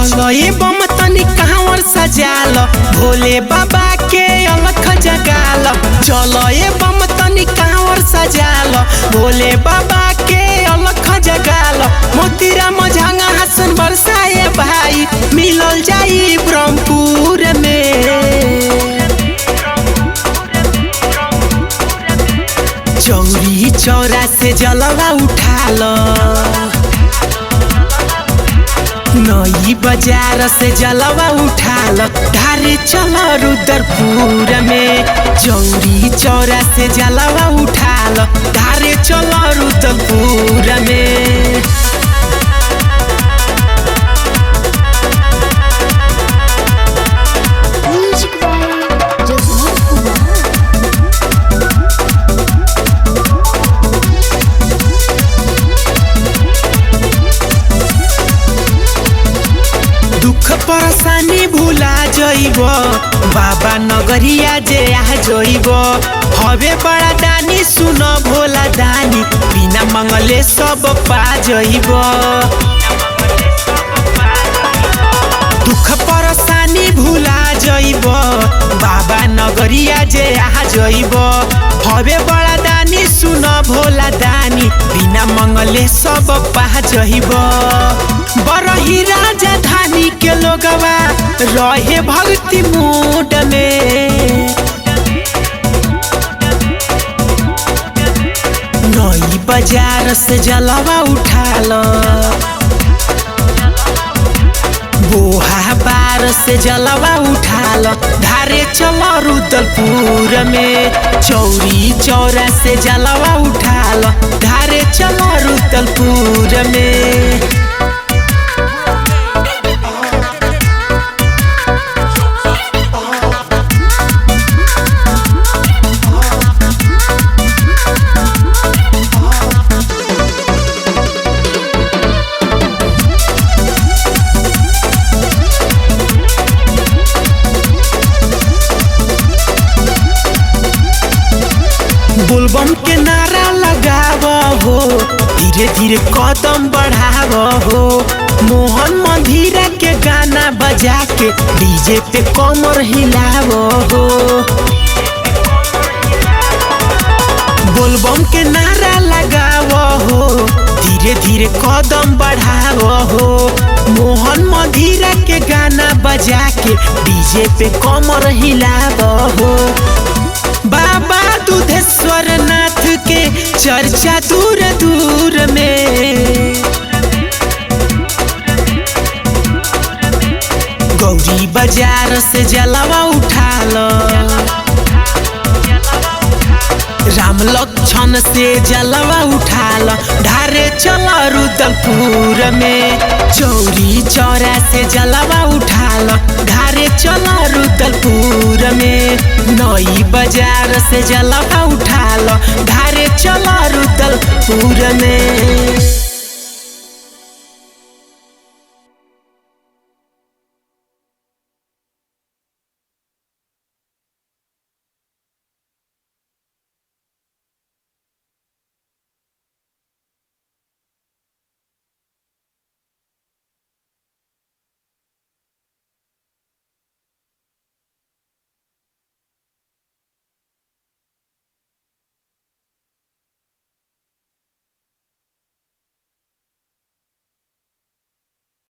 चलो ए बम तनी कांवर सजाल, भोले बाबा के अलख जगाल। चलो ए बम तनी कांवर सजाल, भोले बाबा के अलख जगाल। मोतीराम झांगा हसन बरसाए भाई, मिलल जाई ब्रह्मपुर में। चौरी चौरा से जलवा उठाल, नई बाजार से जलवा उठाल, धारे चल रुद्रपुर में। चौरी चौरा से जलवा उठाल, धारे चल रुद्रपुर में। Music by Jasmine Kumar. दुख परेशानी भुला जइब, बाबा नगरिया जे आ जइब। हवे बड़ा दानी सुन भोला दानी, बिना मंगले सब पा जइब। दुख परेशानी भुला जइब, बाबा नगरिया जे आ जइब। हवे बड़ा दानी सुन भोला दानी, बिना मंगले सब पा जइब। बरही राजधानी के लोगवा रहे भक्ति मूड में। नई बाजार से जलवा उठाल, बोहा बार से जलवा उठाल, धारे चल रुद्रपुर में। चौरी चौरा से जलवा उठाल, धारे चल रुद्रपुर में। बोलबम के नारा लगाव हो, धीरे धीरे कदम बढ़ाव हो। मोहन मंदिरा के गाना बजा के डीजे पे कमर हिलाव हो। बोलबम के नारा लगाव हो, धीरे धीरे कदम बढ़ाव हो। मोहन मंदिरा के गाना बजा के डीजे पे कमर हिलाव हो। बाबा दुधेश्वर नाथ के चर्चा दूर दूर में। गौरी बाजार से जलवा उठाल, राम लक्षण से जलवा उठाल, धारे चल रुद्रपुर में। चौरी चौरा से जलवा उठाल, धारे चल रुद्रपुर में। नई बाजार से जलवा उठाल, धारे चल रुद्रपुर में।